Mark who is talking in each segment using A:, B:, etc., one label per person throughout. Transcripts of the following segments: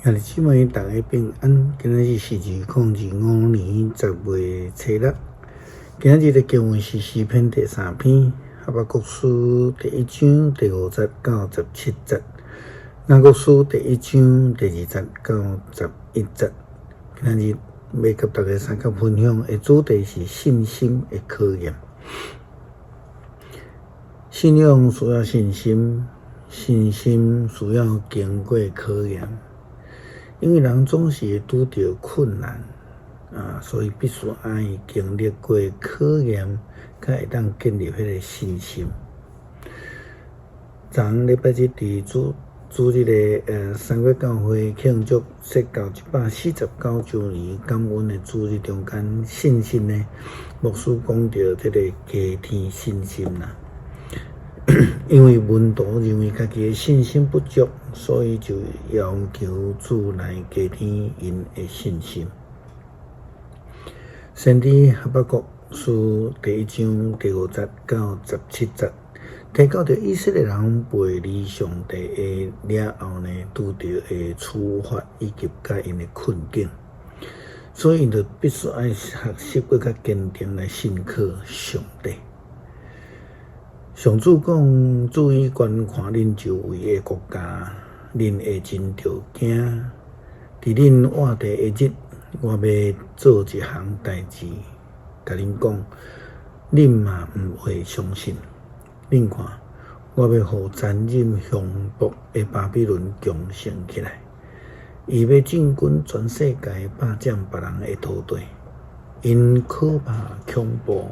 A: 兄弟姊妹，逐家平安。今仔日是2025年10月初六。今仔日的經文是詩篇第三篇，哈巴谷書第一章第五節到十七節，雅各書第一章第二節到十一節。今仔日欲佮大家相共分享的主題是信心的考驗。信仰需要信心，信心需要經過考驗。因為人總是會拄著困難啊，所以必須愛經歷過考驗，才會當建立彼个信心。昨禮拜日佇主主日的三月教會慶祝設教149周年感恩的主日中間，信心呢，牧師講著這个加添信心啦。因為門徒認為家己的信心不足，所以就要求主來加添𪜶的信心。先知哈巴谷書第一章第五節到十七節，提到著以色列人背離上帝的了後呢，拄著的處罰以及佮𪜶的困境，所以𪜶就必須愛學習閣較堅定來信靠上帝。上主講：注意觀看恁周圍的國家，恁會真著驚。佇恁活地的日，我欲做一項代誌，共恁講，恁嘛毋會相信。恁看，我欲予殘忍兇暴的巴比倫強盛起來，伊欲進軍全世界，霸佔別人的土地。𪜶可怕恐怖，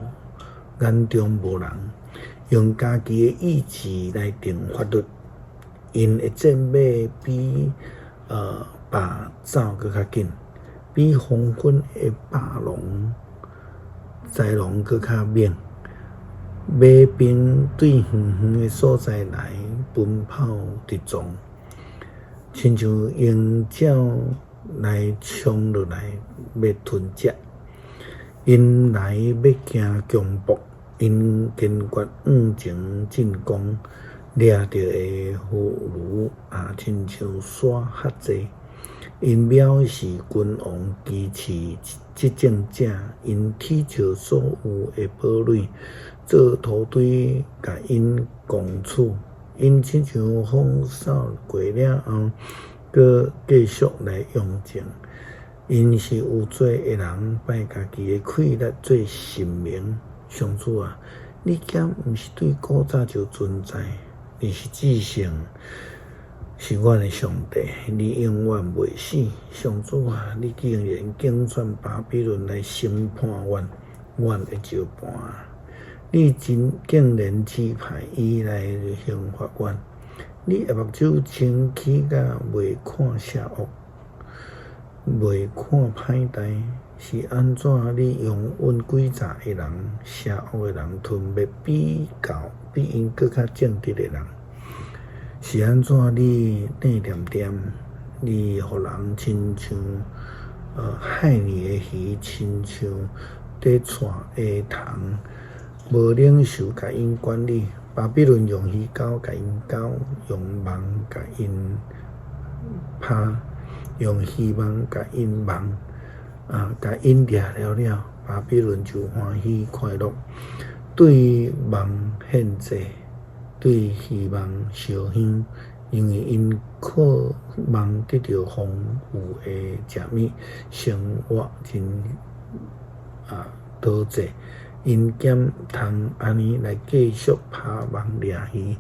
A: 眼中無人。用家己的意志來定法律，𪜶的戰馬比豹走閣較緊，比黃昏的霸龍、豺狼閣較猛。馬兵對遠遠的所在來奔跑直撞，親像鷹鳥來衝落來欲吞食。𪜶來欲行強暴。𪜶堅決向前進攻，掠著的俘虜也親像沙較濟。𪜶藐視君王，歧視執政者，𪜶恥笑所有的堡壘，做土堆共𪜶攻取。𪜶親像風掃過了後，閣繼續來用種。𪜶是有罪的人，拜家己的氣力做神明。上主啊，你敢毋是對古早就存在？你是至聖，是阮的上帝，你永遠袂死。上主啊，你竟然揀選巴比倫來審判阮，阮會相伴。你真竟然指派伊來刑罰阮，你的目睭清起甲袂看邪惡，袂看歹代。是按怎你容忍詭詐的人、邪惡的人吞滅比較比𪜶閣較正直的人？是按怎你冷恬恬，你予人親像海裡的魚，親像佇帶的蟲，無領袖共𪜶管理。巴比倫用魚鈎共𪜶鈎，用網共𪜶拋，用漁網共𪜶網。啊！共𪜶掠了了，巴比倫就歡喜快樂，對網獻祭，對漁網燒香，因為𪜶渴望得著豐富的食物，生活真多濟，𪜶敢通按呢來繼續拋網掠魚，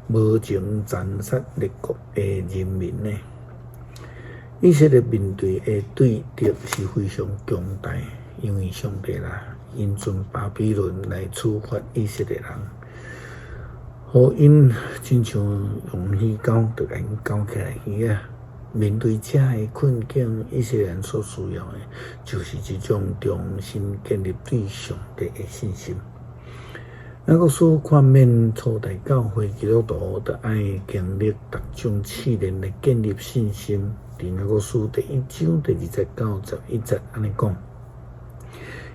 A: 無情殘殺列國的人民呢？以色列面對的對敵是非常強大，因為上帝啦，允准巴比倫來處罰以色列人，予𪜶親像用魚鈎，就共𪜶鈎起來魚仔。面對這个困境，以色列人所需要的，就是這種重新建立對上帝的信心。雅各書勸勉初代教會基督徒，著愛經歷逐種試煉來建立信心。佇雅各書第一章第二節到十一節按呢講：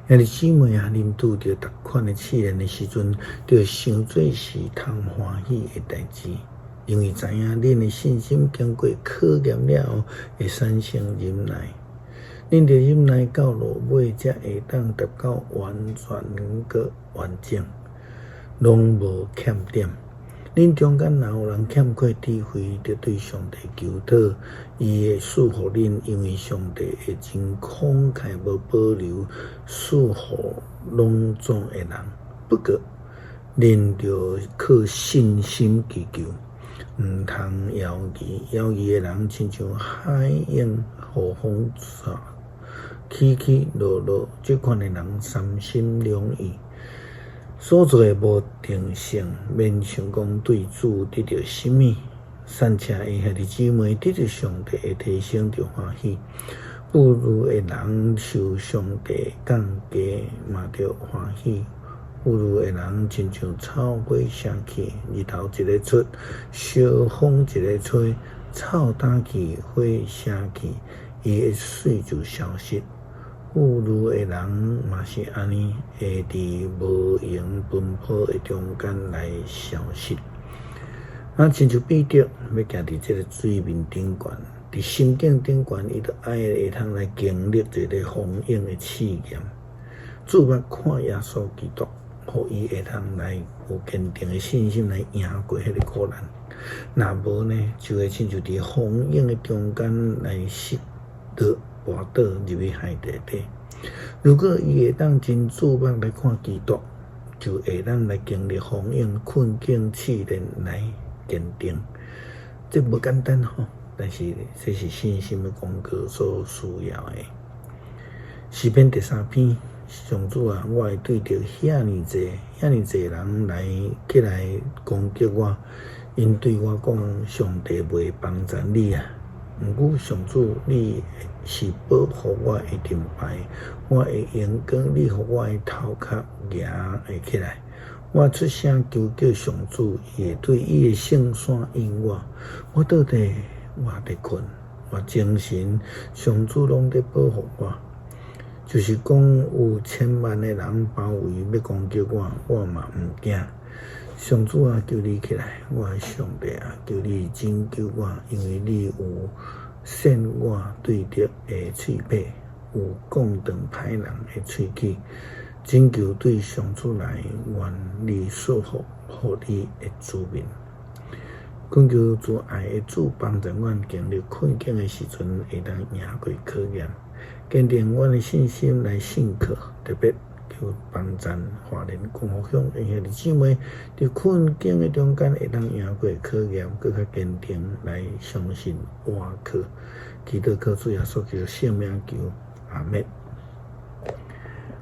A: 兄弟姊妹啊，恁拄著逐款的試煉的時陣，著想做是通歡喜的代誌，因為知影恁的信心經過考驗了後，會產生忍耐。恁著忍耐到落尾，才會當達到完全閣完整，攏無欠點。恁中間若有人欠缺智慧，著對上帝求討，伊會賜予恁，因為上帝會真慷慨無保留賜予攏總的人。不過，恁著靠信心祈求，毋通猶豫。猶豫的人親像海湧予風帶起起落落，這款的人三心兩意，所做的無定性，免想講對主得著啥物。散赤的兄弟姊妹得著上帝的提升就歡喜，富裕的人受上帝降低嘛著歡喜。富裕的人親像草花謝去，日頭一个出，小風一个吹，草焦去，花謝去，伊的媠就消失。富裕的人嘛是按呢，會佇無閒奔波的中間來消失。啊，親像彼得欲行佇這个水面頂懸，佇心境頂懸，伊著愛會通來經歷一个風湧的試驗。注目看耶穌基督，予伊會通來有堅定的信心來贏過彼个苦難。若無呢，就會親像佇風湧的中間來失落跋倒入去海底底。如果伊會當真注目來看基督，就會當來經歷風湧困境試煉來堅定。這無簡單吼，但是這是信心的功課所需要的。詩篇第三篇，上主啊，我會對著遐爾濟、遐爾濟人來起來攻擊我，𪜶對我講：上帝袂幫贊你啊！毋過上主，你是保護我的盾牌，我的榮光，你予我的頭殼舉會起來。我出聲求叫上主，伊會對伊的聖山應我。我倒佇，我佇睏，我精神，上主攏佇保護我。就是講有千萬的人包圍欲攻擊我，我嘛毋驚。上主啊，求你起來，我的上帝啊，求你拯救我，因為你有扇我對敵的喙䫌，有摃斷歹人的喙齒。拯救對上主來，願你賜福予你的子民。懇求慈愛的主幫助阮經歷困境的時陣，會當贏過考驗，堅定阮的信心來信靠，特別求幫贊華聯光復鄉的兄弟姊妹，佇困境的中間會當贏過考驗，閣較堅定來相信倚靠。祈禱靠主耶穌基督聖名求，阿們。